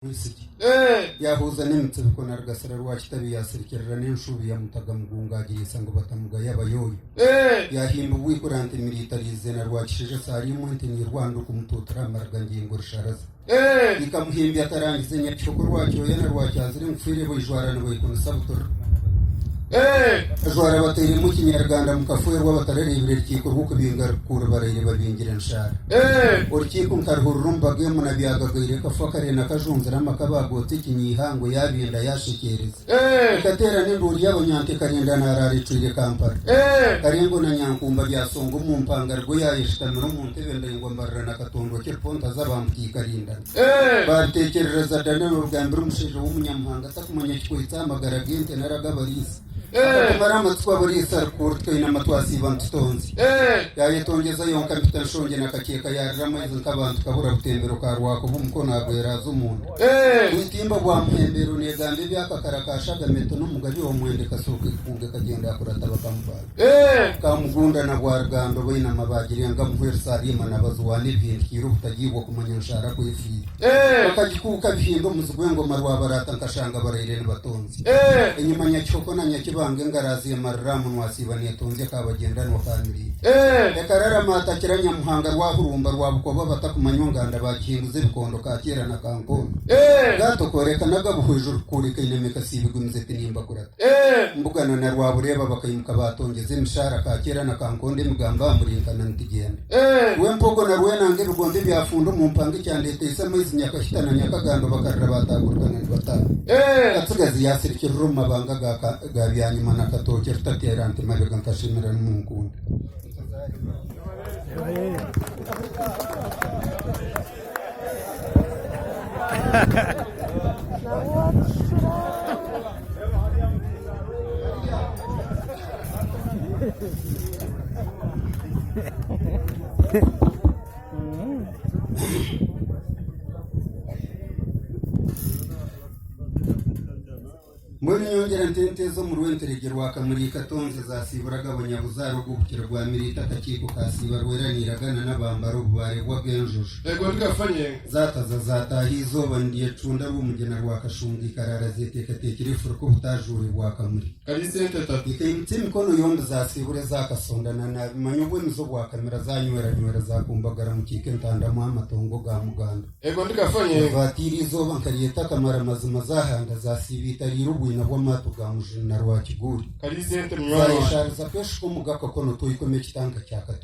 Mwisiki yaahuuza n'emitsibiko na Rugasira rwa Kitabi yaasirikirira n'enshubi yamutaga Mugunga agiriisa ngu batamugaya abayooyo. Yaahimbibwa eikura nti Miriita riize na Rwakisheja Saalimu ente neerwana orikumutuutira aha mariga ngingo Rusharaza. Ikamuhimbya atarangize Nyakihoko Rwakyoya na Rwakyazire ngu baijwara nibaikunisa buturira. Bajwara batairemu ekinyaruganda mukafeerwa batarareebire rukiiko rw'okubinga rukuru baraire babingire enshaara. Orukiiko nkaruhurira omu baga emu na byagagaire kafu akare nakajunzire amaka baagotsa ekinyaihangwe yaabinda yaashekyereza. Ekateerana enduuru y'abanyante ekarinda naaraara ecwire Kampala. Karengo na Nyankumba byasonga omu mpanga Rugo yaayeshutamira omu ntebe ndaingwa Mbarara na Katondwa Kiriponta z'abambuka ikarindana. Baabiteekyerereza Daniel orugambire omushaija w'omunyamuhanga atakumanya ekikwaitse aha magara g'ente nari ag'abariisa. Akatumara amatsiko abariisa arikuhurira tukainama twasiiba nitutonzya. Yaayetongyeza yonka mpita nshongye na kakyeka yaarira amaizi nk'abantu kabura butembero ka Rwakoba omukono agwera aza omunda. Bwitimba bwa Muhembeero neegamba eby'akakara ka Shagameto n'omugabe wa Mwende Kasooka ekuuga ekagyenda akurata bakamutwara. Kamugunda na Bwaruganda bainama baagira engamu Hwerusaaliima na Baziwaana ebihindikiire obutagiibwa kumanya nshaara ku efiire. Bakagikuuka bihinda omuzi gw'engoma Rwabaraata nkashanga baraire nibatonzya. Enyima Nyakihoko na Nyakibanga engaraazi emarira aha munwa asiiba neetonzya Kabagyendanwa ka Miriita. Ekararama atakira Nyamuhanga Rwahurumba Rwabukoba batakumanywa nganda baagihinguza ebikondo Kakyeera na Kankondo. Gaatokooreka n'agabuhweju Rukuureka einama ekasiiba egumize tinimbakurata. Mbugana na Rwabureeba bakaimuka baatongyeza emishaara Kakyeera na Kankondo emigambo aha murinkana nitugyenda. Rwempogo na Rwenanga ebigombe ebyafunda omu mpanga ekyandeeteise amaizi Nyakahita na Nyakagando bakarira baataagurikana nibataaha. Katsigazi yaasirikirira omu mabanga ga Byanyima na Katookye Rutateera nti mabega nkashemera n'omu nkunda. Mbwenu nyongyera nti ente ez'omu Rwenterege rwa Kamuri Katonzi zaasiiburaga abanyabuzaare ogw'obukira bwa Miriita akakiiko kaasiiba Rweraniragana n'abambara obubaare bw'ag'enjojo. Ego ndigafa nyenka. Zaataza zaataaha eizooba niryecunda Rw'omugyena rwa Kashunga ikaraara zeeteekateekire efurika obutajuure bwa Kamuri. Kariisa ente tata. Ikaimutsa emikono yombi zaasiibura eza Kasonda na Naabimanya obwemizi obwa Kamira zaanyweranywera zaakumbagara mukiika entandamu aha matongo ga Muganda. Ego ndigafa nyenka. Vaatiire eizooba nkaryeta akamara mazima zaahanda zaasiiba itariire obwina bw'amaato ga Mujuni na Rwakiguuri. Kariisa ente munywani wange. Zaayeshaariza kweshuka omu gakakono toikome ekitanka kya Katonda.